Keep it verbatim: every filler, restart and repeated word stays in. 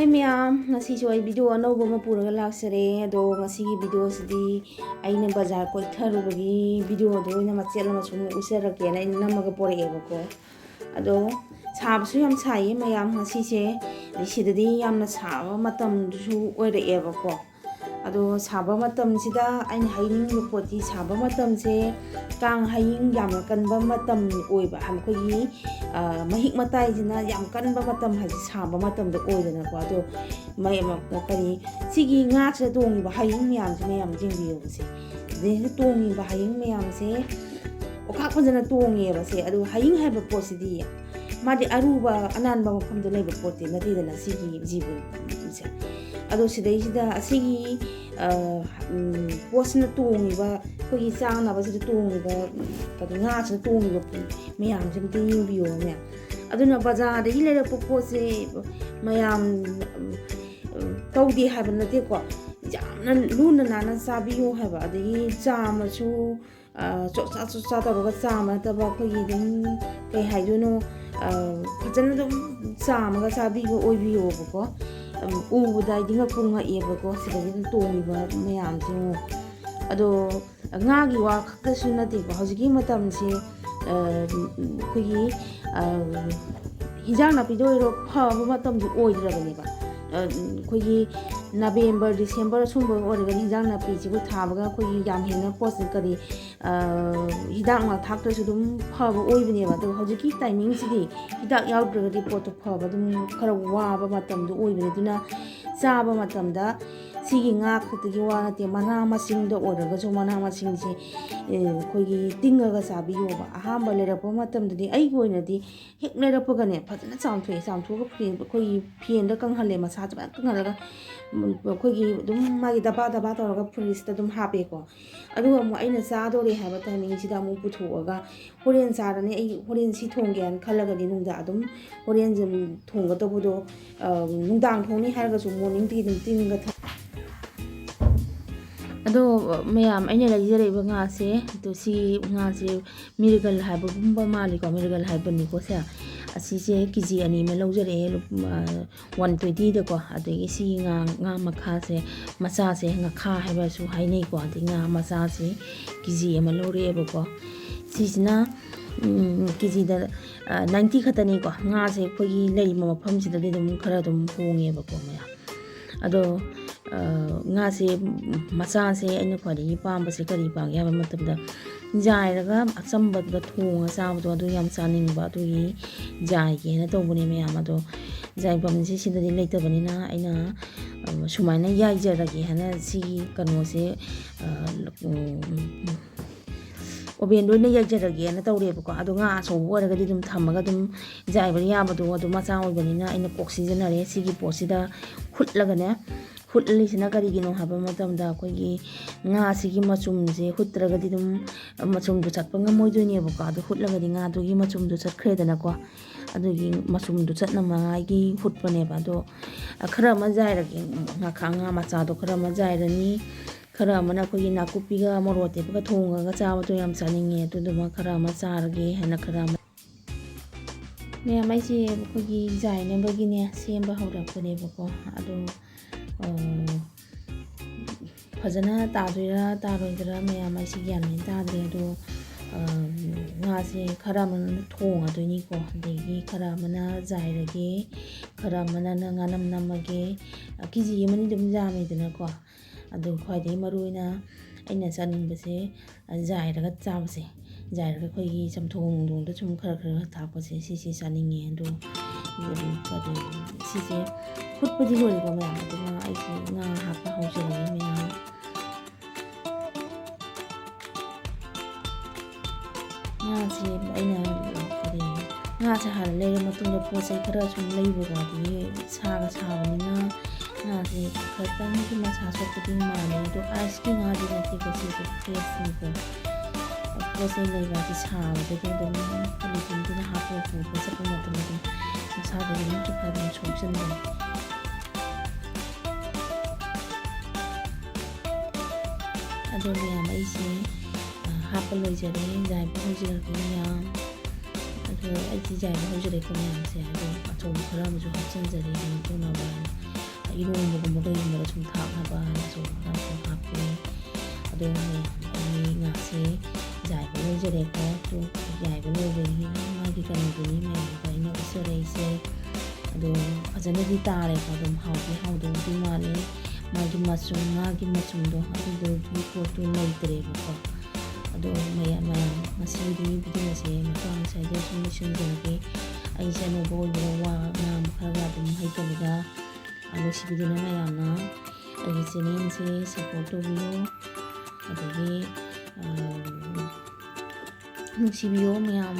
ꯃꯌꯥꯝ, ꯉꯁꯤꯁꯨ ꯑꯩ ꯚꯤꯗꯤꯑꯣ ꯑꯅꯧꯕ ꯑꯃ ꯄꯨꯔꯒ ꯂꯥꯛꯆꯔꯦ꯫ ꯑꯗꯣ ꯉꯁꯤꯒꯤ ꯚꯤꯗꯤꯑꯣꯁꯤꯗꯤ ꯑꯩꯅ ꯕꯖꯥꯔ ꯀꯣꯏꯊꯔꯨꯕꯒꯤ ꯚꯤꯗꯤꯑꯣꯗꯣ ꯑꯣꯏꯅ ꯃꯆꯦꯠ ꯑꯃ ꯁꯨꯝ ꯎꯠꯆꯔꯛꯀꯦꯅ ꯑꯩꯅ ꯅꯝꯃꯒ ꯄꯣꯔꯛꯑꯦꯕꯀꯣ꯫ ꯑꯗꯣ ꯁꯥꯕꯁꯨ ꯌꯥꯝ ꯁꯥꯏꯌꯦ ꯃꯌꯥꯝ ꯉꯁꯤꯁꯦ꯫ ꯑꯗꯩ ꯁꯤꯗꯗꯤ ꯌꯥꯝꯅ ꯁꯥꯕ ꯃꯇꯝꯁꯨ ꯑꯣꯏꯔꯛꯑꯦꯕꯀꯣ꯫ ꯑꯗꯣ ꯁꯥꯕ ꯃꯇꯝꯁꯤꯗ ꯑꯩꯅ ꯍꯥꯏꯅꯤꯡꯉꯤꯕ ꯄꯣꯠꯇꯤ, ꯁꯥꯕ ꯃꯇꯝꯁꯦ ꯀꯥꯡ ꯍꯌꯤꯡ ꯌꯥꯝꯅ ꯀꯟꯕ ꯃꯇꯝ ꯑꯣꯏꯕ, ꯑꯩꯈꯣꯏꯒꯤ, ꯑ, ꯃꯍꯤꯛ ꯃꯇꯥꯏꯁꯤꯅ ꯌꯥꯝ ꯀꯟꯕ ꯃꯇꯝ ꯍꯥꯏꯁꯦ ꯁꯥꯕ ꯃꯇꯝꯗ ꯑꯣꯏꯗꯅꯀꯣ꯫ ꯑꯗꯣ ꯃꯌꯥꯝ, ꯀꯔꯤ, ꯁꯤꯒꯤ ꯉꯥꯁꯤꯗ ꯇꯣꯡꯉꯤꯕ ꯍꯌꯤꯡ ꯃꯌꯥꯝꯁꯦ ꯃꯌꯥꯝ ꯌꯦꯡꯕꯤꯌꯣꯕꯁꯦ꯫ ꯁꯤꯗꯩꯁꯤꯗ ꯇꯣꯡꯉꯤꯕ ꯍꯌꯤꯡ ꯃꯌꯥꯝꯁꯦ ꯑꯣꯈꯥꯛ ꯐꯖꯅ ꯇꯣꯡꯉꯦꯕ ꯁꯦ꯫ ꯑꯗꯨ ꯍꯌꯤꯡ ꯍꯥꯏꯕ ꯄꯣꯠꯁꯤꯗꯤ ꯃꯥꯗꯤ ꯑꯔꯨꯕ ꯑꯅꯥꯟꯕ ꯃꯐꯝꯗ ꯂꯩꯕ ꯄꯣꯠꯇꯤ ꯅꯠꯇꯦꯗꯅ, ꯁꯤꯒꯤ ꯖꯤꯕꯁꯦ꯫ ꯑꯗꯣ ꯁꯤꯗꯩꯁꯤꯗ ꯑꯁꯤꯒꯤ, ꯑ, ꯎꯝ, ꯄꯣꯠꯁꯤꯅ ꯇꯣꯡꯉꯤꯕ, ꯑꯩꯈꯣꯏꯒꯤ ꯆꯥꯅꯕꯁꯤꯗ ꯇꯣꯡꯉꯤꯕ, ꯎꯝ, ꯀꯔꯤ, ꯉꯥꯁꯤꯅ ꯇꯣꯡꯉꯤꯕ ꯃꯌꯥꯝꯁꯦ ꯑꯝꯇ ꯌꯦꯡꯕꯤꯌꯣ ꯃꯌꯥꯝ꯫ ꯑꯗꯨꯅ ꯕꯖꯥꯔꯗꯒꯤ ꯂꯩꯔꯛꯄ ꯄꯣꯠꯁꯦ ꯃꯌꯥꯝ, ꯎꯝ, ꯎꯝ, ꯇꯧꯗꯦ ꯍꯥꯏꯕ ꯅꯠꯇꯦꯀꯣ꯫ ꯌꯥꯝꯅ ꯂꯨꯅ ꯅꯥꯟꯅ ꯆꯥꯕꯤꯌꯨ ꯍꯥꯏꯕ꯫ ꯑꯗꯒꯤ ꯆꯥꯝꯃꯁꯨ, ꯑ, ꯆꯣꯠꯆꯥ ꯆꯣꯠꯆꯥ ꯇꯧꯔꯒ ꯆꯥꯝꯕ ꯅꯠꯇꯕ, ꯑꯩꯈꯣꯏꯒꯤ ꯑꯗꯨꯝ, ꯀꯩ ꯍꯥꯏꯗꯣꯏꯅꯣ, ꯑ, ꯐꯖꯅ ꯑꯗꯨꯝ ꯆꯥꯝꯃꯒ ꯆꯥꯕꯤꯕ ꯑꯣꯏꯕꯤꯌꯣꯕꯀꯣ꯫ ꯎꯝ, ꯎꯕꯗ ꯑꯩꯗꯤ ꯉꯛꯄꯨ ꯉꯛꯑꯦꯕꯀꯣ, ꯁꯤꯗꯒꯤ ꯑꯗꯨꯝ ꯇꯣꯡꯉꯤꯕ ꯃꯌꯥꯝꯁꯦ ꯌꯦꯡꯉꯣ꯫ ꯑꯗꯣ ꯉꯥꯒꯤ ꯋꯥ ꯈꯛꯇꯁꯨ ꯅꯠꯇꯦꯀꯣ, ꯍꯧꯖꯤꯛꯀꯤ ꯃꯇꯝꯁꯦ, ꯑ, ꯑꯩꯈꯣꯏꯒꯤ, ꯑ, ꯍꯤꯟꯖꯥꯡ ꯅꯥꯄꯤꯗ ꯑꯣꯏꯔꯣ, ꯐꯕ ꯃꯇꯝꯗꯤ ꯑꯣꯏꯗ꯭ꯔꯕꯅꯦꯕ꯫ ꯑ, ꯑꯩꯈꯣꯏꯒꯤ ꯅꯕꯦꯝꯕꯔ, ꯗꯤꯁꯦꯝꯕꯔ ꯁꯨꯝꯕ ꯑꯣꯏꯔꯒꯗꯤ ꯍꯤꯟꯖꯥꯡ ꯅꯥꯄꯤꯁꯤꯕꯨ ꯊꯥꯕꯒ ꯑꯩꯈꯣꯏꯒꯤ ꯌꯥꯝ ꯍꯦꯟꯅ ꯄꯣꯠꯁꯦ ꯀꯔꯤ, ꯑ, ꯍꯤꯗꯥꯛ ꯅꯨꯡꯗꯥꯛ ꯊꯥꯛꯇ꯭ꯔꯁꯨ ꯑꯗꯨꯝ ꯐꯕ ꯑꯣꯏꯕꯅꯦꯕ꯫ ꯑꯗꯣ ꯍꯧꯖꯤꯛꯀꯤ ꯇꯥꯏꯃꯤꯡꯁꯤꯗꯤ ꯍꯤꯗꯥꯛ ꯌꯥꯎꯗ꯭ꯔꯒꯗꯤ ꯄꯣꯠꯇꯣ ꯐꯕ ꯑꯗꯨꯝ ꯈꯔ ꯋꯥꯕ ꯃꯇꯝꯗꯣ ꯑꯣꯏꯕꯅꯦ꯫ ꯑꯗꯨꯅ ꯆꯥꯕ ꯃꯇꯝꯗ ꯁꯤꯒꯤ ꯉꯥ ꯈꯛꯇꯒꯤ ꯋꯥ ꯅꯠꯇꯦ, ꯃꯅꯥ ꯃꯁꯤꯡꯗ ꯑꯣꯏꯔꯒꯁꯨ, ꯃꯅꯥ ꯃꯁꯤꯡꯁꯦ, ꯑꯦ, ꯑꯩꯈꯣꯏꯒꯤ ꯇꯤꯡꯉꯒ ꯆꯥꯕꯤꯌꯣꯕ꯫ ꯑꯍꯥꯟꯕ ꯂꯩꯔꯛꯄ ꯃꯇꯝꯗꯗꯤ ꯑꯩꯒꯤ ꯑꯣꯏꯅꯗꯤ ꯍꯦꯛ ꯂꯩꯔꯛꯄꯒꯅꯦ ꯐꯖꯅ ꯆꯥꯝꯊꯣꯛꯑꯦ꯫ ꯆꯥꯝꯊꯣꯛꯑꯒ ꯐꯦꯟ, ꯑꯩꯈꯣꯏꯒꯤ ꯐꯦꯟꯗ ꯀꯪꯍꯜꯂꯦ, ꯃꯁꯥꯁꯦ ꯐꯖꯅ ꯀꯪꯍꯜꯂꯒ, ꯎꯝ, ꯑꯩꯈꯣꯏꯒꯤ ꯑꯗꯨꯝ ꯃꯥꯒꯤ ꯗꯕꯥ ꯗꯕꯥ ꯇꯧꯔꯒ ꯐ꯭ꯔꯤꯖꯇ ꯑꯗꯨꯝ ꯍꯥꯞꯄꯦꯀꯣ꯫ ꯑꯗꯨꯒ ꯑꯃꯨꯛ ꯑꯩꯅ ꯆꯥꯗꯣꯔꯦ ꯍꯥꯏꯕ ꯇꯥꯏꯃꯤꯡꯁꯤꯗ ꯑꯃꯨꯛ ꯄꯨꯊꯣꯛꯑꯒ ꯍꯣꯔꯦꯟ ꯆꯥꯔꯅꯤ, ꯑꯩ ꯍꯣꯔꯦꯟ ꯁꯤ ꯊꯣꯡꯒꯦ ꯍꯥꯏꯅ ꯈꯜꯂꯒꯗꯤ ꯅꯨꯡꯗꯥꯡ ꯑꯗꯨꯝ ꯍꯣꯔꯦꯟꯁꯦ ꯊꯣꯡꯒꯗꯧꯕꯗꯣ, ꯑ, ꯅꯨꯡꯗꯥꯡ ꯊꯣꯡꯅꯤ ꯍꯥꯏꯔꯒꯁꯨ ꯃꯣꯔꯅꯤꯡꯗꯒꯤ ꯑꯗꯨꯝ ꯇꯤꯡꯉꯒ ꯊꯝ-, ꯑꯗꯣ ꯃꯌꯥꯝ, ꯑꯩꯅ ꯂꯩꯖꯔꯛꯏꯕ ꯉꯥꯁꯦ, ꯑꯗꯣ ꯁꯤ ꯉꯥꯁꯦ ꯃꯤꯔꯒꯜ ꯍꯥꯏꯕꯒꯨꯝꯕ ꯃꯥꯜꯂꯤꯀꯣ, ꯃꯤꯔꯒꯜ ꯍꯥꯏꯕꯅꯤꯀꯣ ꯁꯦ꯫ ꯑꯁꯤꯁꯦ ꯀꯦ ꯖꯤ ꯑꯅꯤ ꯑꯃ ꯂꯧꯖꯔꯛꯑꯦ, ꯂꯨꯞ-, ꯑ, ꯋꯥꯟ ꯇ꯭ꯋꯦꯟꯇꯤꯗꯀꯣ꯫ ꯑꯗꯒꯤ ꯁꯤꯒꯤ ꯉꯥ, ꯉꯥ ꯃꯈꯥꯁꯦ, ꯃꯆꯥꯁꯦ ꯉꯥꯈꯥ ꯍꯥꯏꯕꯁꯨ ꯍꯥꯏꯅꯩꯀꯣ꯫ ꯑꯗꯩ ꯉꯥ ꯃꯆꯥꯁꯦ ꯀꯦ ꯖꯤ ꯑꯃ ꯂꯧꯔꯛꯑꯦꯕꯀꯣ꯫ ꯁꯤꯁꯤꯅ, ꯎꯝ, ꯀꯦ ꯖꯤꯗ, ꯑ, ꯅꯥꯏꯟꯇꯤ ꯈꯛꯇꯅꯤꯀꯣ꯫ ꯉꯥꯁꯦ ꯑꯩꯈꯣꯏꯒꯤ ꯂꯩꯔꯤꯕ ꯃꯐꯝꯁꯤꯗꯗꯤ ꯑꯗꯨꯝ ꯈꯔ ꯑꯗꯨꯝ ꯍꯣꯡꯉꯦꯕꯀꯣ ꯃꯌꯥꯝ꯫ ꯑꯗꯣ, ꯑ, ꯉꯥꯁꯦ, ꯃꯆꯥꯁꯦ ꯑꯩꯅ ꯈ꯭ꯋꯥꯏꯗꯒꯤ ꯄꯥꯝꯕꯁꯦ ꯀꯔꯤ ꯄꯥꯝꯒꯦ ꯍꯥꯏꯕ ꯃꯇꯝꯗ, ꯌꯥꯏꯔꯒ ꯑꯆꯝꯕꯗ ꯊꯣꯡꯉ ꯆꯥꯕꯗꯣ ꯑꯗꯨ ꯌꯥꯝ ꯆꯥꯅꯤꯡꯕ, ꯑꯗꯨꯒꯤ ꯌꯥꯏꯒꯦꯅ ꯇꯧꯕꯅꯦ ꯃꯌꯥꯝ꯫ ꯑꯗꯣ ꯌꯥꯏꯐꯝꯁꯦ ꯁꯤꯗꯗꯤ ꯂꯩꯇꯕꯅꯤꯅ ꯑꯩꯅ, ꯑ, ꯁꯨꯃꯥꯏꯅ ꯌꯥꯏꯖꯔꯒꯦ ꯍꯥꯏꯅ ꯁꯤꯒꯤ ꯀꯩꯅꯣꯁꯦ, ꯑ, ꯎꯝ, ꯑꯣꯚꯦꯟꯗ ꯑꯣꯏꯅ ꯌꯥꯏꯖꯔꯒꯦꯅ ꯇꯧꯔꯦꯕꯀꯣ꯫ ꯑꯗꯣ ꯉꯥ ꯑꯆꯧꯕ ꯑꯣꯏꯔꯒꯗꯤ ꯑꯗꯨꯝ ꯊꯝꯃꯒ ꯑꯗꯨꯝ ꯌꯥꯏꯕ ꯌꯥꯕꯗꯣ, ꯑꯗꯣ ꯃꯆꯥ ꯑꯣꯏꯕꯅꯤꯅ ꯑꯩꯅ ꯀꯣꯛ ꯁꯤꯖꯤꯟꯅꯔꯦ꯫ ꯁꯤꯒꯤ ꯄꯣꯠꯁꯤꯗ ꯍꯨꯠꯂꯒꯅꯦ, ꯍꯨꯠꯂꯤꯁꯤꯅ ꯀꯔꯤꯒꯤꯅꯣ ꯍꯥꯏꯕ ꯃꯇꯝꯗ, ꯑꯩꯈꯣꯏꯒꯤ ꯉꯥꯁꯤꯒꯤ ꯃꯆꯨꯝꯁꯦ ꯍꯨꯠꯇ꯭ꯔꯒꯗꯤ ꯑꯗꯨꯝ ꯃꯆꯨꯝꯗꯣ ꯆꯠꯄ ꯉꯝꯃꯣꯏꯗꯣꯏꯅꯦꯕꯀꯣ꯫ ꯑꯗꯣ ꯍꯨꯠꯂꯒꯗꯤ ꯉꯥꯗꯨꯒꯤ ꯃꯆꯨꯝꯗꯣ ꯆꯠꯈ꯭ꯔꯦꯗꯅꯀꯣ꯫ ꯑꯗꯨꯒꯤ ꯃꯆꯨꯝꯗꯣ ꯆꯠꯅꯉꯥꯏꯒꯤ ꯍꯨꯠꯄꯅꯦꯕ꯫ ꯑꯗꯣ ꯈꯔ ꯑꯃ ꯌꯥꯏꯔꯒꯦ, ꯉꯥꯈꯥ ꯉꯥ ꯃꯆꯥꯗꯣ ꯈꯔ ꯑꯃ ꯌꯥꯏꯔꯅꯤ꯫ ꯈꯔ ꯑꯃꯅ ꯑꯩꯈꯣꯏꯒꯤ ꯅꯥꯀꯨꯞꯄꯤꯒ ꯃꯣꯔꯣꯛ ꯑꯇꯦꯛꯄꯒ ꯊꯣꯡꯉꯒ ꯆꯥꯕꯗꯣ ꯌꯥꯝ ꯆꯥꯅꯤꯡꯉꯦ꯫ ꯑꯗꯨꯗꯨꯃ ꯈꯔ ꯑꯃ ꯆꯥꯔꯒꯦ ꯍꯥꯏꯅ ꯈꯔ ꯑꯃ꯫ ꯃꯌꯥꯝ, ꯑꯩꯁꯦ ꯑꯩꯈꯣꯏꯒꯤ ꯌꯥꯏꯅꯕꯒꯤꯅꯦ ꯁꯦꯝꯕ ꯍꯧꯔꯛꯄꯅꯦꯕꯀꯣ꯫ ꯑꯗꯣ, ꯑ, ꯐꯖꯅ ꯇꯥꯗꯣꯏꯔꯥ ꯇꯥꯔꯣꯏꯗ꯭ꯔꯥ ꯃꯌꯥꯝ, ꯑꯩꯁꯦ ꯒ꯭ꯌꯥꯟ ꯃꯦꯟ ꯇꯥꯗ꯭ꯔꯦ꯫ ꯑꯗꯣ, ꯑ, ꯉꯥꯁꯦ ꯈꯔ ꯑꯃꯅ ꯊꯣꯡꯉꯗꯣꯏꯅꯤꯀꯣ, ꯑꯗꯒꯤ ꯈꯔ ꯑꯃꯅ ꯌꯥꯏꯔꯒꯦ, ꯈꯔ ꯑꯃꯅ ꯉꯥꯅꯝ ꯅꯝꯃꯒꯦ꯫ ꯑ, ꯀꯦ ꯖꯤ ꯑꯃꯅꯤ ꯑꯗꯨꯝ ꯌꯥꯝꯃꯦꯗꯅꯀꯣ꯫ ꯑꯗꯨ ꯈ꯭ꯋꯥꯏꯗꯒꯤ ꯃꯔꯨꯑꯣꯏꯅ ꯑꯩꯅ ꯆꯥꯅꯤꯡꯕꯁꯦ, ꯑ, ꯌꯥꯏꯔꯒ ꯆꯥꯕꯁꯦ, ꯌꯥꯏꯔꯒ ꯑꯩꯈꯣꯏꯒꯤ ꯆꯝꯊꯣꯡ ꯅꯨꯡꯊꯣꯡꯗ ꯁꯨꯝ ꯈꯔ ꯈꯔ ꯊꯥꯛꯄꯁꯦ, ꯁꯤꯁꯦ ꯆꯥꯅꯤꯡꯉꯦ꯫ ꯑꯗꯣ, ꯎꯝ, ꯀꯔꯤ, ꯁꯤꯁꯦ ꯐꯨꯠꯄꯗꯤ ꯂꯣꯏꯔꯦꯀꯣ ꯃꯌꯥꯝ, ꯑꯗꯨꯒ ꯑꯩꯁꯦ ꯉꯥ ꯍꯥꯞꯄ ꯍꯧꯖꯔꯒꯦ ꯃꯌꯥꯝ꯫ ꯉꯥꯁꯦ ꯑꯩꯅ, ꯀꯔꯤ, ꯉꯥꯁꯦ ꯍꯥꯟꯅ ꯂꯩꯔ ꯃꯇꯨꯡꯗ ꯄꯣꯠ ꯆꯩ ꯈꯔ ꯁꯨꯝ ꯂꯩꯕꯀꯣ, ꯑꯗꯒꯤ ꯁꯥꯒ ꯁꯥꯕꯅꯤꯅ ꯉꯥꯁꯦ ꯈꯔꯇꯪꯗꯤ ꯃꯁꯥ ꯁꯣꯛꯄꯗꯤ ꯃꯥꯜꯂꯦ꯫ ꯑꯗꯣ ꯑꯥꯏꯁꯀꯤ ꯉꯥꯗꯤ ꯅꯠꯇꯦꯀꯣ, ꯁꯤꯁꯦ ꯐ꯭ꯔꯦꯁꯅꯤꯀꯣ꯫ ꯄꯣꯠ ꯆꯩ ꯂꯩꯕ ꯍꯥꯏꯗꯤ ꯁꯥꯕꯗꯗꯤ ꯑꯗꯨꯝ ꯄꯣꯂꯤꯊꯤꯟꯗꯨꯅ ꯍꯥꯞꯄꯒ ꯄꯨꯔꯒ ꯆꯠꯄ ꯃꯇꯝꯗ ꯑꯗꯨꯝ ꯃꯁꯥꯗ ꯑꯗꯨꯝ ꯆꯨꯞꯈ꯭ꯔ ꯑꯗꯨꯝ ꯁꯣꯛꯆꯟꯕꯅꯦ꯫ ꯑꯗꯣ ꯃꯌꯥꯝ, ꯑꯩꯁꯦ, ꯑ, ꯍꯥꯞꯄ ꯂꯣꯏꯖꯔꯦ, ꯌꯥꯏꯕ ꯍꯧꯖꯔꯒꯦ ꯃꯌꯥꯝ꯫ ꯑꯗꯣ ꯑꯗꯣ ꯑꯩꯗꯤ ꯌꯥꯏꯕ ꯍꯧꯖꯔꯦꯀꯣ ꯃꯌꯥꯝꯁꯦ꯫ ꯑꯗꯣ ꯑꯆꯧꯕ ꯈꯔ ꯑꯃꯁꯨ ꯍꯥꯞꯆꯤꯟꯖꯔꯦ, ꯀꯩꯅꯣ ꯇꯧꯅꯕ ꯍꯥꯏꯅ, ꯏꯔꯣꯝꯕꯒꯨꯝꯕ ꯀꯩꯒꯨꯝꯕꯗ ꯁꯨꯝ ꯊꯥꯛꯅꯕ ꯍꯥꯏꯅ ꯑꯆꯧꯕ ꯈꯔ ꯑꯃꯁꯨ ꯍꯥꯞꯄꯦ꯫ ꯑꯗꯣ ꯃꯌꯥꯝ ꯑꯩ ꯉꯥꯁꯦ ꯌꯥꯏꯕ ꯂꯣꯏꯖꯔꯦꯀꯣ꯫ ꯑꯗꯣ ꯌꯥꯏꯕ ꯂꯣꯏꯕꯒꯤ ꯃꯥꯒꯤ ꯀꯩꯅꯣꯗꯨꯅꯤ ꯃꯌꯥꯝꯗ ꯑꯩꯅ ꯎꯠꯆꯔꯛꯏꯁꯦ꯫ ꯑꯗꯣ ꯐꯖꯅꯗꯤ ꯇꯥꯔꯦꯀꯣ꯫ ꯑꯗꯨꯝ ꯍꯥꯎꯗꯤ ꯍꯥꯎꯗꯧꯗꯤ ꯃꯥꯜꯂꯦ꯫ ꯃꯥꯒꯤ ꯃꯆꯨꯝ, ꯉꯥꯒꯤ ꯃꯆꯨꯝꯗꯣ ꯑꯗꯨꯗꯨꯒꯤ ꯄꯣꯠꯇꯨ ꯂꯩꯇ꯭ꯔꯦꯕꯀꯣ꯫ ꯑꯗꯣ ꯃꯌꯥꯝ, ꯃꯌꯥꯝ ꯉꯁꯤꯒꯤ ꯚꯤꯗꯤꯑꯣꯁꯦ ꯃꯇꯥꯡ ꯁ꯭ꯋꯥꯏꯗ ꯁꯨꯝ ꯂꯣꯏꯁꯤꯟꯖꯔꯒꯦ꯫ ꯑꯩꯁꯦ ꯑꯅꯧꯕ ꯑꯣꯏꯕꯅ ꯋꯥ ꯉꯥꯡꯕ ꯈꯔꯒ ꯑꯗꯨꯝ ꯍꯩꯇꯕꯗ, ꯑ, ꯅꯨꯡꯁꯤꯕꯤꯗꯨꯅ ꯃꯌꯥꯝꯅ ꯑꯩꯒꯤ ꯆꯦꯅꯦꯜꯁꯦ ꯁꯞꯄꯣꯔꯠ ꯇꯧꯕꯤꯌꯨ꯫ ꯑꯗꯒꯤ, ꯑ, ꯅꯨꯡꯁꯤꯕꯤꯌꯣ ꯃꯌꯥꯝ꯫